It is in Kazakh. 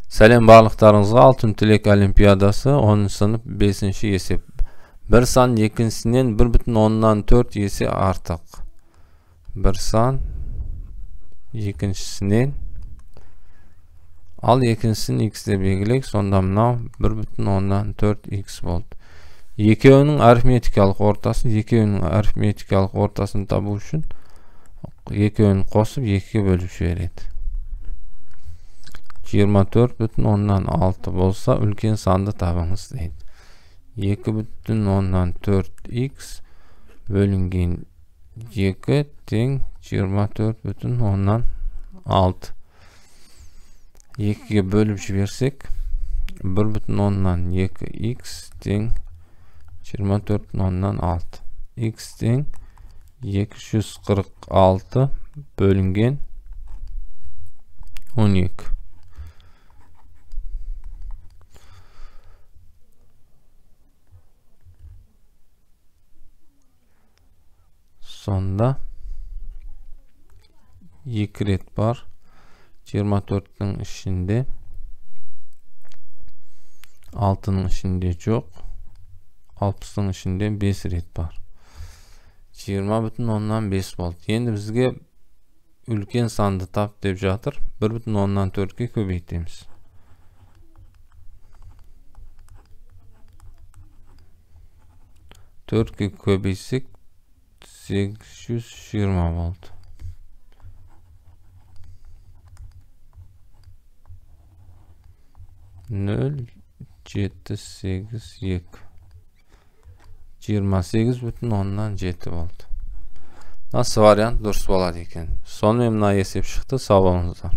Сәлем барлықтарыңызға. Алтын түлек олимпиадасы 10 сынып 5-ші есеп. Бір сан екіншісінен 1,4 есе артық. Бір сан екіншісінен, ал екіншісін x деп белгілейік, сонда мынау 1,4x болды. Екеуінің арифметикалық ортасын, табу үшін екеуін қосып екіге бөліп жібереді. 24,6 болса үлкен санды табыңыз дейді. 2,4x бөлінген 2 тең 24,6. 2-ге бөліп жіберсек 1,2x тең 24,6. X тең 246 бөлінген 12. Сонда 2 рет бар. 24-тің ішінде 6-ның ішінде жоқ. 60-тың ішінде 5 рет бар. 20,5 болды. Енді бізге үлкен санды тап деп жатыр. 1,4-ке көбейтеміз. 4-ке көбейтсек 820 болды. 0, 7, 8, 2. 28,7 болды. Nasıl вариант дұрыс болады екен. Сонымен мына есеп шықты. Сау болыңыздар.